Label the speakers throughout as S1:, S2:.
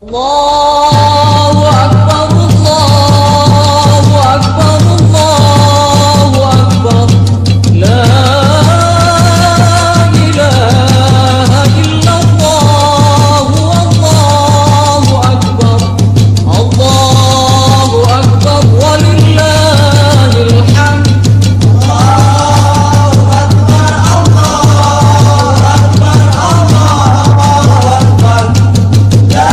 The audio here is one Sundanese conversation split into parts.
S1: Allahu Akbar, Allahu Akbar, Allahu Akbar. La ilaha illallah, Allahu Akbar, Allahu Akbar, walillahil hamd. Allahu Akbar, Allahu Akbar, Allahu Akbar. La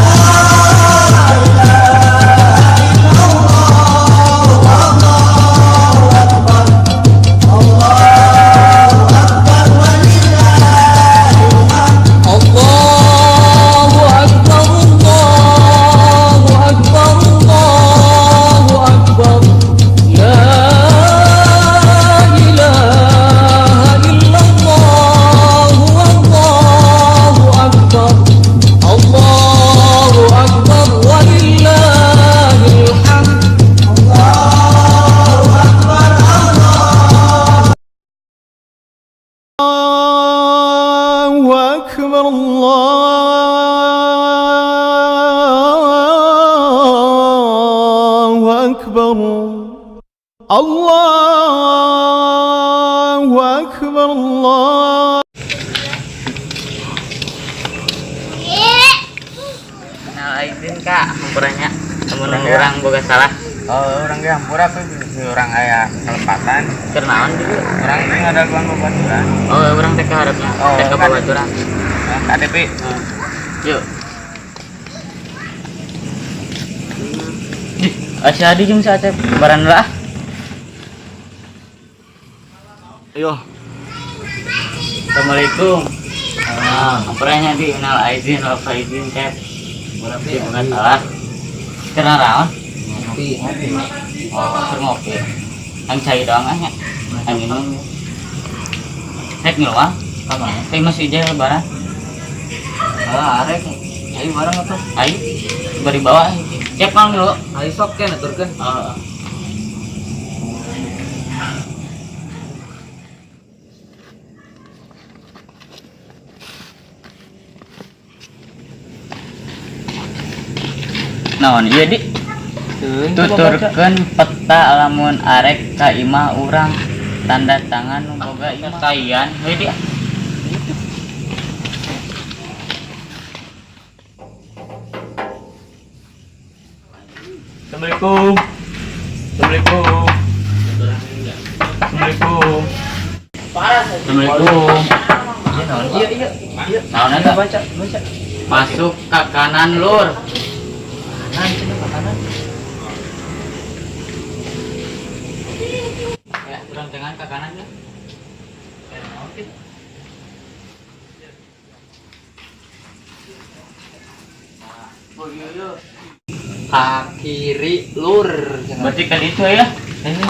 S1: Allahu Akbar, Allahu Akbar, Allahu Akbar. La ilaha illallah, Allahu Akbar, Allahu Akbar, walillahil hamd. Allahu Akbar, Allah.
S2: Allahu Akbar, Allahu Akbar, Allahu Akbar, Allah.
S3: Minal aidin kak, hampuranya temen orang boga salah.
S4: Oh, urang ge hampura pe urang aya kalepatan.
S3: Keur naon gitu?
S4: Urang teh ngadaguan babaturan.
S3: Oh, urang teh kaharepna
S4: Oh,
S3: teh ka
S4: kan.
S3: babaturan.
S4: Nah, KTP.
S3: Yuk. Ih, Asya Adi jeung si Acep baran lah.
S2: Ayo.
S3: Assalamualaikum. Ah, hampuranya di minal aidin wal faizin Cep. Berarti boga salah. Keur naon?
S4: Ngopi, ngopi.
S3: Oh, keur ngopi. Ang cai doang ah nya. Ang minum. Rek ngiluan?
S4: Ka mana?
S3: Teh masih ijai lebaran.
S4: Ah, arek. Ayo bareng atuh.
S3: Ayo, bari bawa. Cep mau ngilu?
S4: Ayo sok ke aturkeun.
S3: Heeh. Naon ieu di? Tuturkeun peta lamun arek ka imah urang, tanda tangan nu boga imah kaian we di.
S2: Assalamualaikum. Assalamualaikum. Assalamualaikum.
S3: Assalamualaikum.
S4: Iya naon? Iya, iya. Iya.
S3: Naon eta?
S4: Baca, baca.
S3: Masuk ke kanan lur.
S4: Kanan, cenah ka kanan.
S3: Ya, urang tengah ke kanan ya. Oh iya iya.
S4: Ka kiri lur cenah.
S3: Berarti kan itu ya.
S4: Ini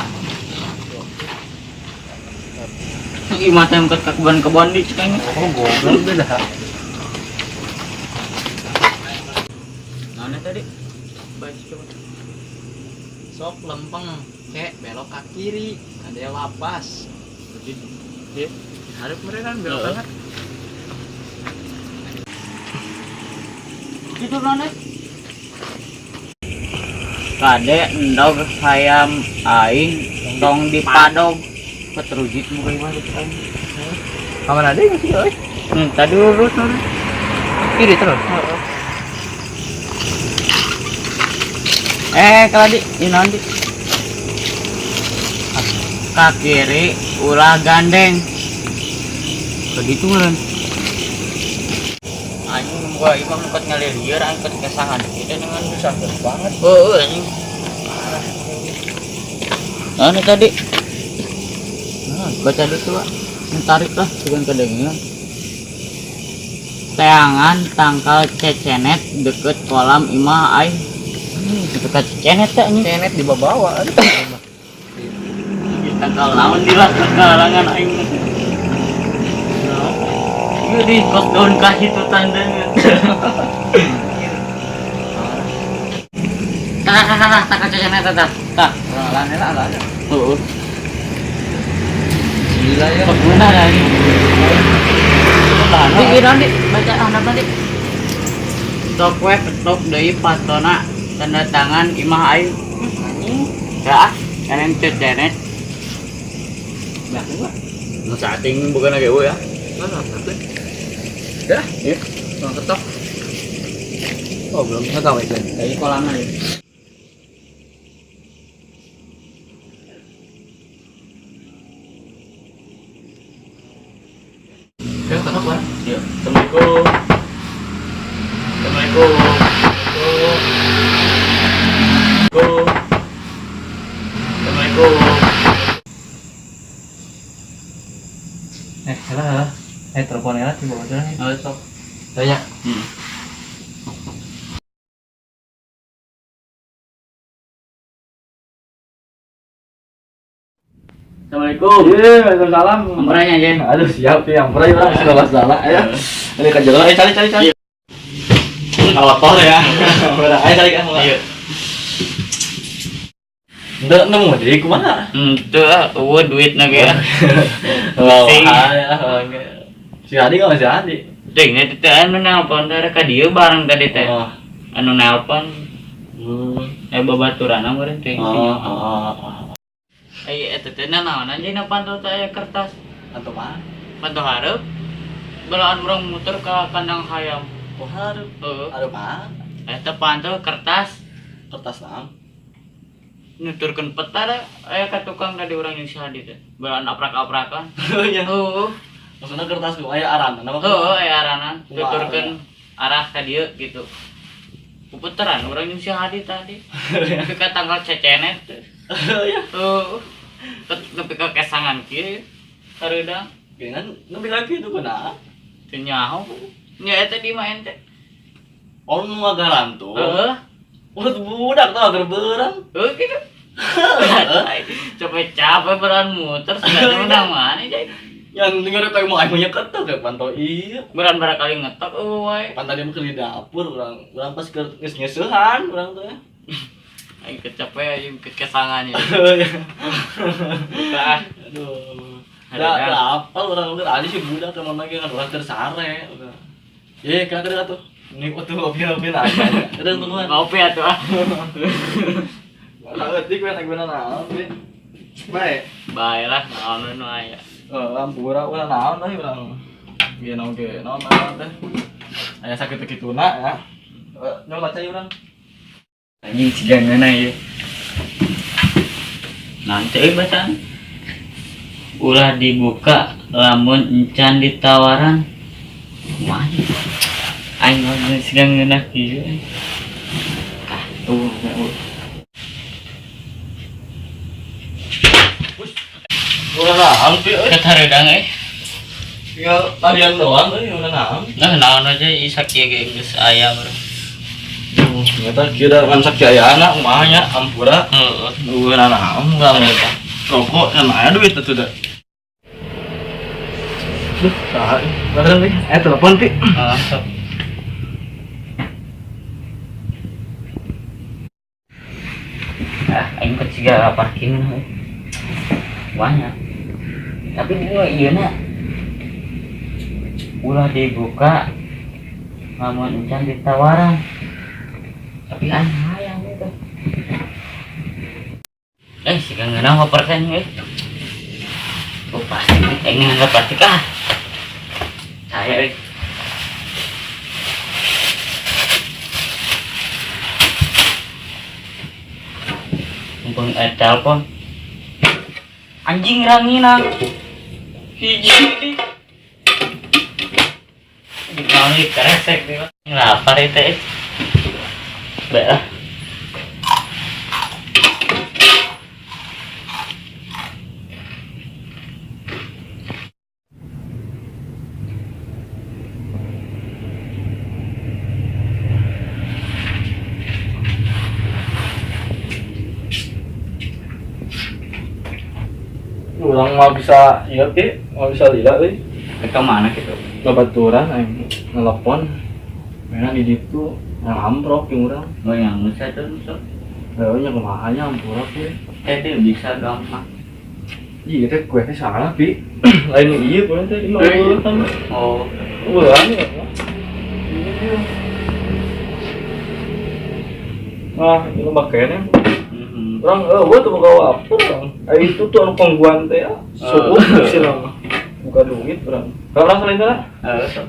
S3: Imah teh ke kebon-kebon di cek aing.
S4: Oh, goblok dah.
S3: Naon tadi? Baca coba.
S4: Sok lempeng, cek belok ke kiri, ada lapas. Iya. Harap mereka kan belok kanan.
S3: Itu naon eh? Kade endog hayam aing tong dipadog. Keterujit muka imah cek aing.
S4: Kamana deui sih euy?
S3: Tadi lurus lurus.
S4: Kiri terus.
S3: Eh, kalau di, ini nanti. Ka kiri ulah gandeng. Begitu kan. Anjing gua imam nu ket ngalilieur aing ket kesangan itu dengan
S4: Susah banget.
S3: Heueuh anjing. Anu tadi.
S4: Nah,
S3: Baca dulu Pak. Tarik lah bukan kedengeran. Teangan tangkal cecenet deket kolam imah aing. Dekat cecenet teh anjing.
S4: Cenet di bawah. Aduh.
S3: Tangkal naon di lah kalangan aing. Ieu di kos daun kasih tuh tandanya. Tah tah tah tangkal cecenet tah. Tah.
S4: Alah lah alah.
S3: Heeh.
S4: Gila ya.
S3: Pengguna lagi. Di, di, nanti baca anak nanti. Sok we ketok deui pantona tanda tangan imah aing.
S4: Anjing.
S3: Ya, kenen cecenet.
S4: Bah, gua.
S3: Nu chatting bukan lagi ya.
S4: Mana satu? Dah,
S3: iya.
S4: Belum ketok. Oh, belum ketok itu. Dari kolamnya ya. Ya, ketok lah.
S3: Iya.
S2: Assalamualaikum. Assalamualaikum. Assalamualaikum. Assalamualaikum.
S4: Salah. Telepon lah tiba tiba nih.
S3: Oh, sok.
S4: Tanya.
S3: Assalamualaikum.
S2: Iya, waalaikumsalam.
S3: Ampranya aja.
S2: Aduh, siap ya, ampura ya, orang sudah masalah ya. Ini kan jalan, ayo cari cari. Kalau ya. Udah, ayo cari kan.
S3: Iya.
S2: Udah nemu jadi kumaha?
S3: Henteu, eueuh duitna ge.
S2: Wah, si Adi nggak si Adi?
S3: Ding, eta teh anu nelpon teh ka dieu bareng tadi teh. Anu nelpon. Babaturanna meureun teh.
S2: Oh.
S3: Eta teh naon anjeunna pantau teh aya kertas.
S2: Pantau mana?
S3: Pantau hareup. Belaan urang muter ka kandang hayam.
S2: Oh, hareup.
S3: Heeh.
S2: Hareup apa?
S3: Eta pantau kertas.
S2: Kertas naon?
S3: Nuturkeun peta da aya ka tukang tadi urang jeung si Hadi teh. Belaan aprak-aprakan.
S2: Iya.
S3: Heeh.
S2: Maksudna kertas ku aya aranan apa?
S3: Heeh, aya aranan. Tuturkeun arah ka dieu gitu. Puputeran urang jeung si Hadi tadi. Nepi ka tanggal cecenet.
S2: Iya.
S3: Heeh. Nepi ka kesangan kieu. Hareudang.
S2: Geuningan nepi ka kitu kunaon?
S3: Teu nyaho. Nya eta di mah ente.
S2: Oh, nu ngagarantung.
S3: Heeh.
S2: Udah budak tau agar berang.
S3: Heeh gitu. Capek-capek beran muter sudah menang mana jadi.
S2: Yang dengar kayak mau aing nyeketok kayak pantau iya.
S3: Beran barangkali ngetok eueuh wae.
S2: Pan tadi mah di dapur urang, urang pas keur geus nyeusehan urang teh.
S3: Aing kecapek aing kekesangan ya. Tah.
S2: Aduh. Da apal urang udah adi sih budak ke mana ge kan urang keur sare. Ye, ka keur atuh. Ini atuh ngopi-ngopi lah. Udah tungguan.
S3: Ngopi atuh ah.
S2: Leutik we naik bener naon we. Bae.
S3: Bae lah naon nu aya.
S2: Ampura urang naon teh urang. Ieu naon ge naon naon teh. Aya sakit kituna ya. Nyoba cai urang.
S3: Anjing siga ngeunah ieu. Naon teh bacaan? Ulah dibuka lamun encan ditawaran. Kumaha? Aing mah siga ngeunah kieu. Ah, tuh.
S2: Ulah naon pi euy.
S3: Katareudang euy.
S2: Tinggal tarian doang euy ulah naon.
S3: Nah, naon aja isak ieu ge geus aya bro.
S2: Ternyata kira kan sak ayana kumaha nya ampura.
S3: Heeh.
S2: Ulah naon urang eta. Rokok kan aya duit atuh da. Duh, saha euy. Beneran pi. Telepon pi.
S3: Heeh, sok. Ah, aing keciga parking euy. Banyak. Tapi gua ieu na ulah dibuka lamun encan ditawaran. Tapi aing hayang itu. Siga ngeunah mah persen euy. Oh, plastik aing nganggap plastik ah. Saya euy. Mumpung telepon. Anjing ranginang. Hiji di. Di keresek di. Lapar itu eh. Baiklah.
S2: Orang mau bisa iya pi, mau bisa lila euy.
S3: Ke mana gitu?
S2: Babaturan aing nelepon. Mainan di ditu yang amprok yang urang.
S3: Oh yang bisa tuh sok.
S2: Heuh nya kumaha nya amprok pi.
S3: Teh bisa gampang.
S2: Iya teh kue teh salah pi. Lain ieu kue teh ini eueuh kan.
S3: Oh,
S2: eueuh. Ah, ini makanya. Orang eueuh tuh boga apa urang. Ai itu tuh anu kongguan teh ya. Suuh sih mah. Buka duit urang. Kalau langsung lah.
S3: Heeh.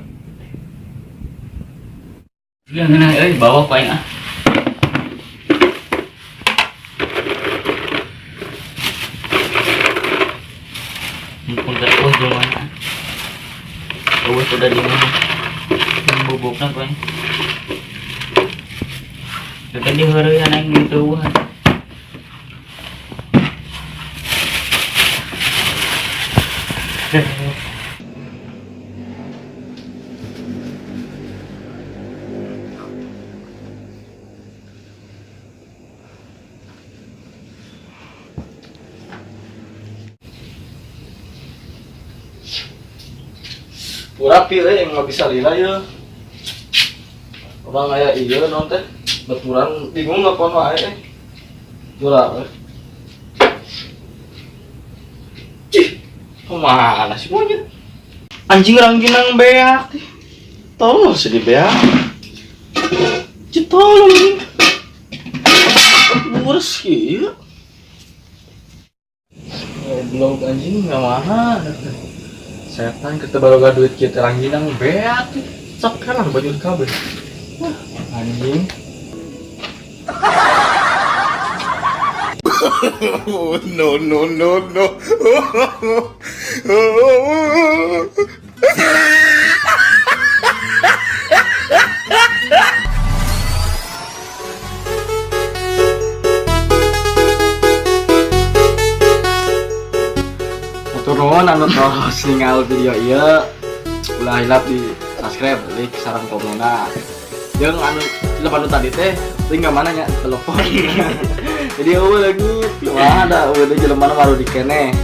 S3: Ya ngeunah euy bawa ku aing ah. Mumpung teu eueuh jelema. Eueuh udah di mana? Bubukna ku aing. Tadi heureuyan aing teu eueuhan.
S2: Pura pilih yang nggak bisa lila ya. Abang aya ieu naon teh? Baturan bingung ngapon wae eh. Pura we. Cih, kemana sih monyet? Anjing rangginang beak. Tolong sih di beak. Cih, tolong anjing. Boros ieu. Goblok anjing nggak mahal. Setan kita baru gak duit kita rangginang beak. Cek kan baju kabeh. Wah, anjing.
S5: Oh, no, no, no, no.
S2: Turun anu terus ninggal video ieu ulah hilap di subscribe, like, sareng komenna. Jeung anu anu tadi teh link mana nya telepon. Jadi eueuh leungit, wah ada eueuh deui jelema baru dikene.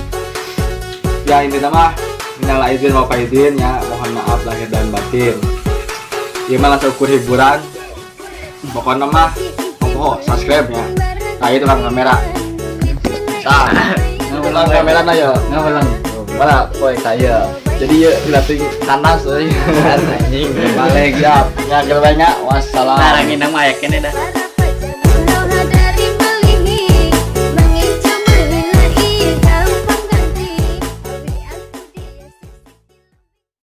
S2: Ya intina mah minal aidin wal faizin ya, mohon maaf lahir dan batin. Ieu mah langsung ukur hiburan. Pokokna mah oh subscribe ya. Nah itu orang kamera. Tah, ulang kamera na ya.
S3: Ngawelang.
S2: Mana poe saya. Jadi ya dilatih kanas euy.
S3: Anjing
S2: balik siap. Nya gerbanyak wassalam.
S3: Nah, rangginang mah aya keneh dah.